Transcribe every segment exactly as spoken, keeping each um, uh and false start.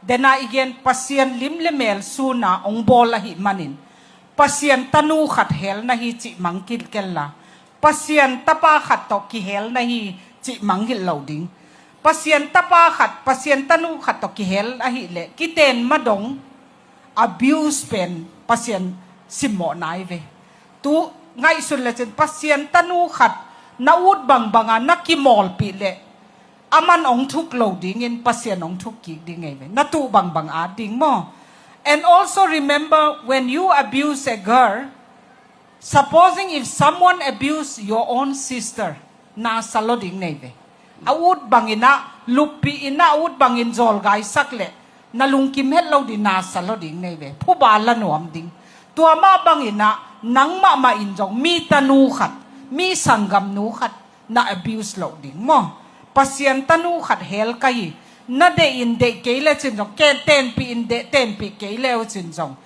Dena i gen Pasian lim le mel suna ong bawl ahi manin Pasian tanu khat hel na hi cih mang kilkel la, Pasian tapa khat tawh kihel na hi cih mang hilh lo ding. Pasian tapa khat, Pasian tanu khat tawh kihel ahileh kiten madong abuse pen Pasian simmawh nai ve. Tu ngaihsun lecin Pasian tanu khat na ut bangbanga na kimawlpih leh aman ong thuk lo dingin Pasian ong thuk kik ding ngei ve. Na tuh bangbang at ding maw? And also remember, when you abuse a girl, supposing if someone abuse your own sister, na sa lo ding nei ve. A ut bangin ah luppi in ah a ut bangin zawlgaisak leh na lungkim het lo ding, na sa lo ding nei ve. Phuba la nuam ding. Tua mah bangin ah nang mahmah in zong mi tanu khat, mi sanggamnu khat na abuse lo ding maw? Pasian tanu khat hel ka hi, na deih in deih kei lecin zong, ken tenpih in deih, tenpih kei leucin zong,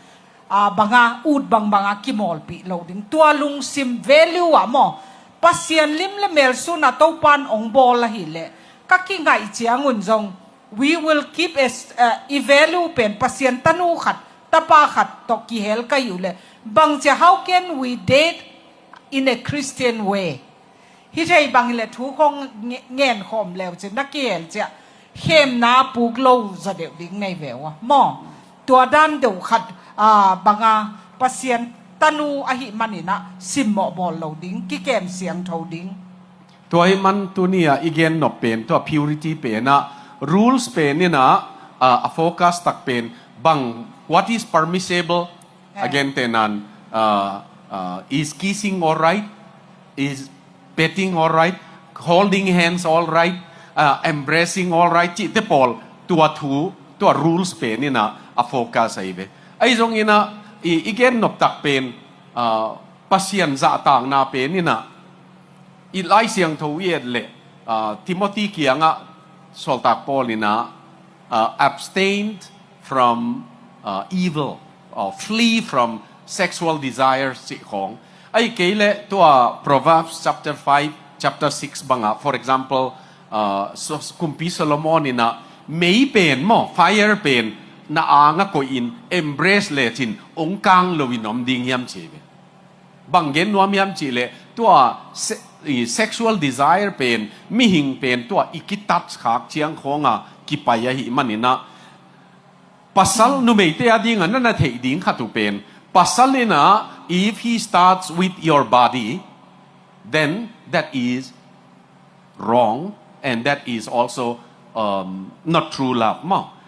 a, banga ut bangbanga kimawlpih lo ding. Tua lungsim value ah maw, Pasian lim le mel suna Topan ong bawl ahileh ka kingaih ciangun zong, we will keep as, uh, i value pen Pasian tanu khat, tapa khat tawh kihel ka hi uh leh, bangcia, how can we date in a Christian way? Hi thei bang hileh thu khong nge-, ngen khawm leucin na kihel ciah khemna puk lo zaw deuh ding nei ve uh a maw? Tua dan deuh khat, a, banga Pasian tanu ahi manin ah simmawh bawl lo ding, kikem siangtho ding. Tua hi man tuni-ah i gen nop pen, tua purity pen ah, rules pen in ah, a, a focus tak pen bang, what is permissible? Yeah. Again, tenan, uh, uh, is kissing all right? Is petting all right? Holding hands all right? Uh, embracing all right? Cihte pawl, tua thu, tua rules pen in ah a focus ahi ve. Ahi zongin ah, i, i gen nop tak pen, uh, Pasian zahtakna pen in ah, i Lai Siangtho i et leh, uh, Timothy kiangah sawltak Paul in ah, uh, abstain from, uh, evil, or flee from sexual desires cih khawng. Ahi kei leh tua Proverbs chapter five, chapter six bangah, for example, uh, so, Kumpi Solomon in ah mei pen maw, fire pen na angah koihin embrace lecin ong kang loin om ding hiam ci ve. Bang gen nuam hiam cihleh, tua se-, i, sexual desire pen, mihing pen tua i kitouch khak ciang khawnga kipai ahi manin ah, pasal, numeite a dingah na na theih ding khat uh pen, pasal in ah, if he starts with your body, then that is wrong, and that is also, um, not true love maw.